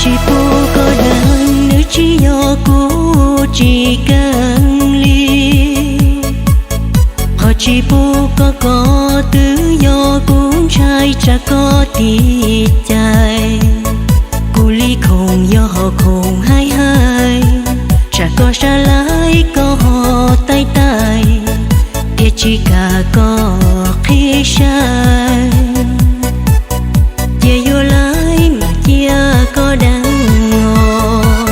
Tsis pub koj deev, nws tsis yog kuv tsis keej li. Qhov tsis pub koj kov twb yog kuv ntshai tsam koj tiv cai. Kuv li khoom yog ho khoom haib haib, tsam koj sab laib koj ho taij taij, thiaj tsis kam koj qhib saib. Cia yuav laib mas cia koj deev os.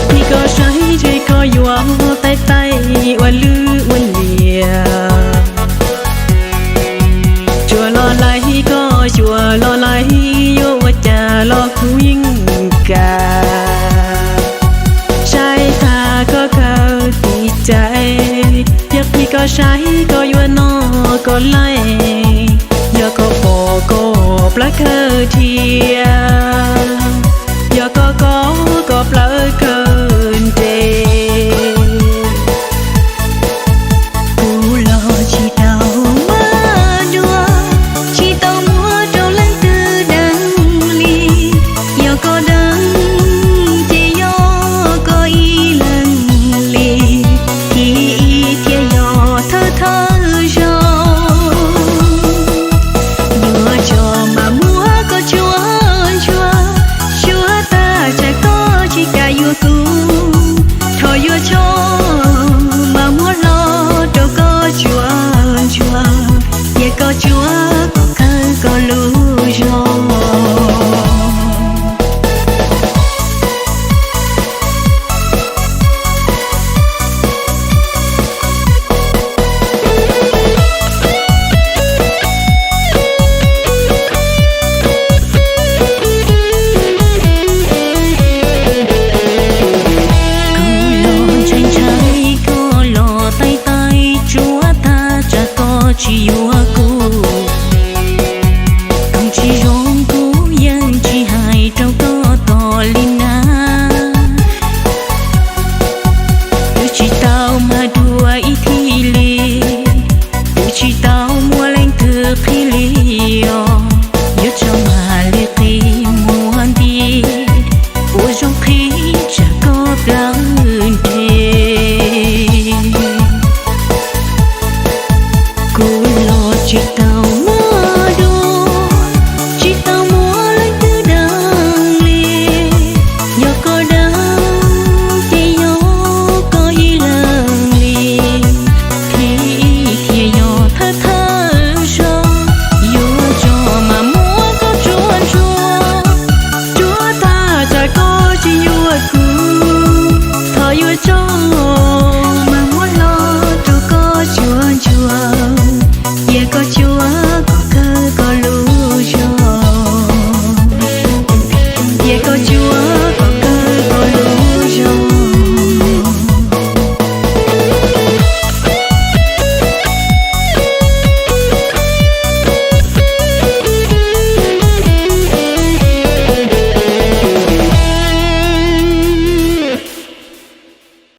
Cia koj saib ntshe koj yuav taij taij ua lwj ua liam. Tsuas los laij koj, tsuas los laij yuav ua cas los kuv yeej kam. Saib tag koj kawg tiv cai, yog qhia koj saib koj yuav noj koj laij, yog koj pom koj plawv kawg thiab, yog koj kov koj plawv